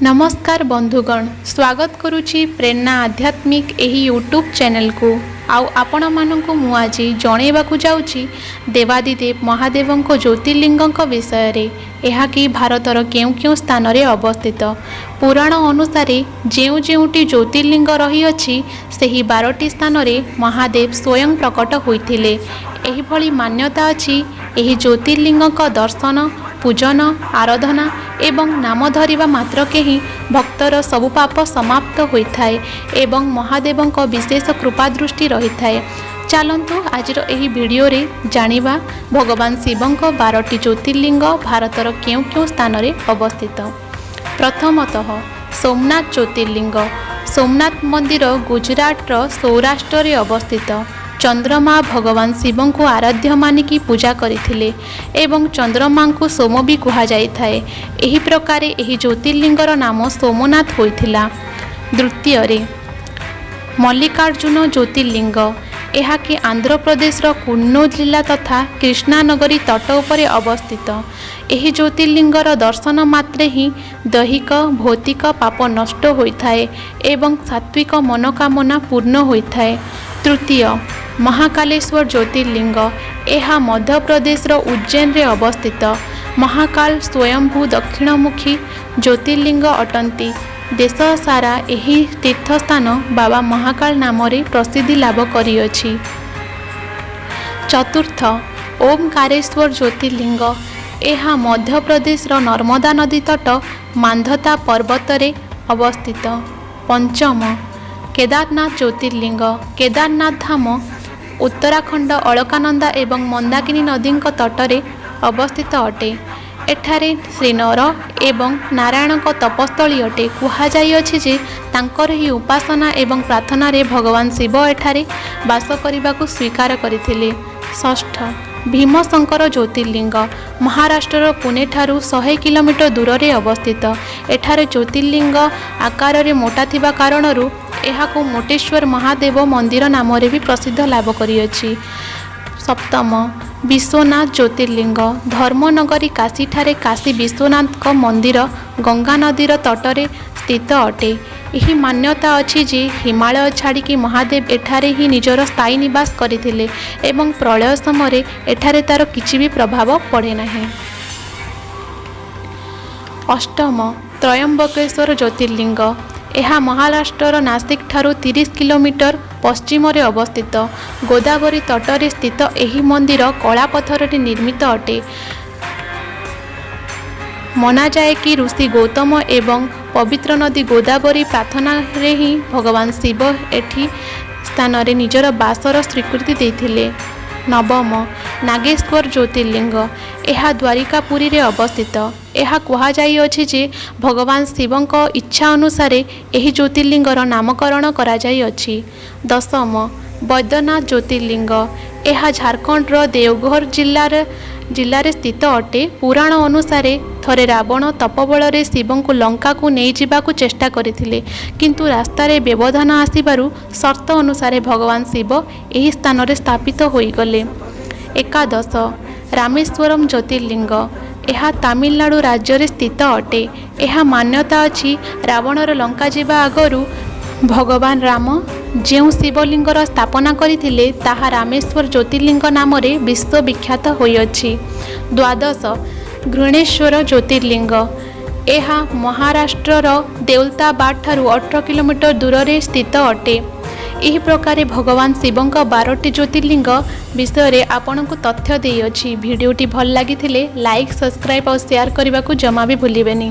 ନମସ୍କାର ବନ୍ଧୁଗଣ, ସ୍ୱାଗତ କରୁଛି ପ୍ରେରଣା ଆଧ୍ୟାତ୍ମିକ ଏହି ୟୁଟ୍ୟୁବ୍ ଚ୍ୟାନେଲକୁ। ଆଉ ଆପଣମାନଙ୍କୁ ମୁଁ ଆଜି ଜଣେଇବାକୁ ଯାଉଛି ଦେବାଦିଦେବ ମହାଦେବଙ୍କ ଜ୍ୟୋତିର୍ଲିଙ୍ଗଙ୍କ ବିଷୟରେ, ଏହାକି ଭାରତର କେଉଁ କେଉଁ ସ୍ଥାନରେ ଅବସ୍ଥିତ। ପୁରାଣ ଅନୁସାରେ ଯେଉଁ ଯେଉଁଟି ଜ୍ୟୋତିର୍ଲିଙ୍ଗ ରହିଅଛି, ସେହି 12ଟି ସ୍ଥାନରେ ମହାଦେବ ସ୍ୱୟଂ ପ୍ରକଟ ହୋଇଥିଲେ। ଏହିଭଳି ମାନ୍ୟତା ଅଛି। ଏହି ଜ୍ୟୋତିର୍ଲିଙ୍ଗଙ୍କ ଦର୍ଶନ, ପୂଜନ, ଆରାଧନା ଏବଂ ନାମ ଧରିବା ମାତ୍ରକେ ହିଁ ଭକ୍ତର ସବୁ ପାପ ସମାପ୍ତ ହୋଇଥାଏ ଏବଂ ମହାଦେବଙ୍କ ବିଶେଷ କୃପା ଦୃଷ୍ଟି ରହିଥାଏ। ଚାଲନ୍ତୁ, ଆଜିର ଏହି ଭିଡ଼ିଓରେ ଜାଣିବା ଭଗବାନ ଶିବଙ୍କ 12ଟି ଜ୍ୟୋତିର୍ଲିଙ୍ଗ ଭାରତର କେଉଁ କେଉଁ ସ୍ଥାନରେ ଅବସ୍ଥିତ। ପ୍ରଥମତଃ ସୋମନାଥ ଜ୍ୟୋତିର୍ଲିଙ୍ଗ। ସୋମନାଥ ମନ୍ଦିର ଗୁଜୁରାଟର ସୌରାଷ୍ଟ୍ରରେ ଅବସ୍ଥିତ। ଚନ୍ଦ୍ରମା ଭଗବାନ ଶିବଙ୍କୁ ଆରାଧ୍ୟ ମାନିକି ପୂଜା କରିଥିଲେ ଏବଂ ଚନ୍ଦ୍ରମାଙ୍କୁ ସୋମ ବି କୁହାଯାଇଥାଏ। ଏହି ପ୍ରକାରେ ଏହି ଜ୍ୟୋତିର୍ଲିଙ୍ଗର ନାମ ସୋମନାଥ ହୋଇଥିଲା। ଦ୍ୱିତୀୟରେ ମଲ୍ଲିକାର୍ଜୁନ ଜ୍ୟୋତିର୍ଲିଙ୍ଗ। ଏହାକି ଆନ୍ଧ୍ରପ୍ରଦେଶର କୁର୍ଣ୍ଣୁଲ ଜିଲ୍ଲା ତଥା କୃଷ୍ଣାନଗରୀ ତଟ ଉପରେ ଅବସ୍ଥିତ। ଏହି ଜ୍ୟୋତିର୍ଲିଙ୍ଗର ଦର୍ଶନ ମାତ୍ରେ ହିଁ ଦୈହିକ, ଭୌତିକ ପାପ ନଷ୍ଟ ହୋଇଥାଏ ଏବଂ ସାତ୍ତ୍ୱିକ ମନୋକାମନା ପୂର୍ଣ୍ଣ ହୋଇଥାଏ। ତୃତୀୟ ମହାକାଲେଶ୍ୱର ଜ୍ୟୋତିର୍ଲିଙ୍ଗ। ଏହା ମଧ୍ୟପ୍ରଦେଶର ଉଜ୍ଜୈନରେ ଅବସ୍ଥିତ। ମହାକାଳ ସ୍ୱୟଂଭୂ ଦକ୍ଷିଣମୁଖୀ ଜ୍ୟୋତିର୍ଲିଙ୍ଗ ଅଟନ୍ତି। ଦେଶ ସାରା ଏହି ତୀର୍ଥସ୍ଥାନ ବାବା ମହାକାଳ ନାମରେ ପ୍ରସିଦ୍ଧି ଲାଭ କରିଅଛି। ଚତୁର୍ଥ ଓମକାରେଶ୍ୱର ଜ୍ୟୋତିର୍ଲିଙ୍ଗ। ଏହା ମଧ୍ୟପ୍ରଦେଶର ନର୍ମଦା ନଦୀ ତଟ ମାନ୍ଧତା ପର୍ବତରେ ଅବସ୍ଥିତ। ପଞ୍ଚମ କେଦାରନାଥ ଜ୍ୟୋତିର୍ଲିଙ୍ଗ। କେଦାରନାଥ ଧାମ ଉତ୍ତରାଖଣ୍ଡ ଅଳକାନନ୍ଦା ଏବଂ ମନ୍ଦାକିନୀ ନଦୀଙ୍କ ତଟରେ ଅବସ୍ଥିତ ଅଟେ। ଏଠାରେ ଶ୍ରୀନର ଏବଂ ନାରାୟଣଙ୍କ ତପସ୍ଥଳୀ ଅଟେ। କୁହାଯାଇଅଛି ଯେ ତାଙ୍କର ଏହି ଉପାସନା ଏବଂ ପ୍ରାର୍ଥନାରେ ଭଗବାନ ଶିବ ଏଠାରେ ବାସ କରିବାକୁ ସ୍ୱୀକାର କରିଥିଲେ। ଷଷ୍ଠ ଭୀମଶଙ୍କର ଜ୍ୟୋତିର୍ଲିଙ୍ଗ। ମହାରାଷ୍ଟ୍ରର ପୁନେଠାରୁ 100 କିଲୋମିଟର ଦୂରରେ ଅବସ୍ଥିତ। ଏଠାରେ ଜ୍ୟୋତିର୍ଲିଙ୍ଗ ଆକାରରେ ମୋଟା ଥିବା କାରଣରୁ ଏହାକୁ ମୋଟେଶ୍ୱର ମହାଦେବ ମନ୍ଦିର ନାମରେ ବି ପ୍ରସିଦ୍ଧ ଲାଭ କରିଅଛି। ସପ୍ତମ ବିଶ୍ୱନାଥ ଜ୍ୟୋତିର୍ଲିଙ୍ଗ। ଧର୍ମନଗରୀ କାଶୀଠାରେ କାଶୀ ବିଶ୍ୱନାଥଙ୍କ ମନ୍ଦିର ଗଙ୍ଗା ନଦୀର ତଟରେ ସ୍ଥିତ ଅଟେ। ଏହି ମାନ୍ୟତା ଅଛି ଯେ ହିମାଳୟ ଛାଡ଼ିକି ମହାଦେବ ଏଠାରେ ହିଁ ନିଜର ସ୍ଥାୟୀ ନିବାସ କରିଥିଲେ ଏବଂ ପ୍ରଳୟ ସମୟରେ ଏଠାରେ ତା'ର କିଛି ବି ପ୍ରଭାବ ପଡ଼େ ନାହିଁ। ଅଷ୍ଟମ ତ୍ରୟମ୍ବକେଶ୍ୱର ଜ୍ୟୋତିର୍ଲିଙ୍ଗ। ଏହା ମହାରାଷ୍ଟ୍ରର ନାସିକ ଠାରୁ 30 କିଲୋମିଟର ପଶ୍ଚିମରେ ଅବସ୍ଥିତ। ଗୋଦାବରୀ ତଟରେ ସ୍ଥିତ ଏହି ମନ୍ଦିର କଳାପଥରରେ ନିର୍ମିତ ଅଟେ। ମନାଯାଏ କି ଋଷି ଗୌତମ ଏବଂ ପବିତ୍ର ନଦୀ ଗୋଦାବରୀ ପ୍ରାର୍ଥନାରେ ହିଁ ଭଗବାନ ଶିବ ଏଠି ସ୍ଥାନରେ ନିଜର ବାସର ସ୍ୱୀକୃତି ଦେଇଥିଲେ। ନବମ ନାଗେଶ୍ୱର ଜ୍ୟୋତିର୍ଲିଙ୍ଗ। ଏହା ଦ୍ୱାରିକାପୁରୀରେ ଅବସ୍ଥିତ। ଏହା କୁହାଯାଇଅଛି ଯେ ଭଗବାନ ଶିବଙ୍କ ଇଚ୍ଛା ଅନୁସାରେ ଏହି ଜ୍ୟୋତିର୍ଲିଙ୍ଗର ନାମକରଣ କରାଯାଇଅଛି। ଦଶମ ବୈଦ୍ୟନାଥ ଜ୍ୟୋତିର୍ଲିଙ୍ଗ। ଏହା ଝାଡ଼ଖଣ୍ଡର ଦେଓଘର ଜିଲ୍ଲାରେ ସ୍ଥିତ ଅଟେ। ପୁରାଣ ଅନୁସାରେ ଥରେ ରାବଣ ତପବଳରେ ଶିବଙ୍କୁ ଲଙ୍କାକୁ ନେଇଯିବାକୁ ଚେଷ୍ଟା କରିଥିଲେ, କିନ୍ତୁ ରାସ୍ତାରେ ବ୍ୟବଧାନ ଆସିବାରୁ ସର୍ତ୍ତ ଅନୁସାରେ ଭଗବାନ ଶିବ ଏହି ସ୍ଥାନରେ ସ୍ଥାପିତ ହୋଇଗଲେ। ଏକାଦଶ ରାମେଶ୍ୱରମ ଜ୍ୟୋତିର୍ଲିଙ୍ଗ। ଏହା ତାମିଲନାଡ଼ୁ ରାଜ୍ୟରେ ସ୍ଥିତ ଅଟେ। ଏହା ମାନ୍ୟତା ଅଛି, ରାବଣର ଲଙ୍କା ଯିବା ଆଗରୁ ଭଗବାନ ରାମ ଯେଉଁ ଶିବଲିଙ୍ଗର ସ୍ଥାପନା କରିଥିଲେ, ତାହା ରାମେଶ୍ୱର ଜ୍ୟୋତିର୍ଲିଙ୍ଗ ନାମରେ ବିଶ୍ୱବିଖ୍ୟାତ ହୋଇଅଛି। ଦ୍ୱାଦଶ ଘୃଣେଶ୍ୱର ଜ୍ୟୋତିର୍ଲିଙ୍ଗ। ଏହା ମହାରାଷ୍ଟ୍ରର ଦୌଲତାବାଦ ଠାରୁ 18 କିଲୋମିଟର ଦୂରରେ ସ୍ଥିତ ଅଟେ। ଏହି ପ୍ରକାରେ ଭଗବାନ ଶିବଙ୍କ 12ଟି ଜ୍ୟୋତିର୍ଲିଙ୍ଗ ବିଷୟରେ ଆପଣଙ୍କୁ ତଥ୍ୟ ଦେଇଅଛି। ଭିଡ଼ିଓଟି ଭଲ ଲାଗିଥିଲେ ଲାଇକ୍, ସବସ୍କ୍ରାଇବ୍ ଆଉ ସେୟାର କରିବାକୁ ଜମା ବି ଭୁଲିବେନି।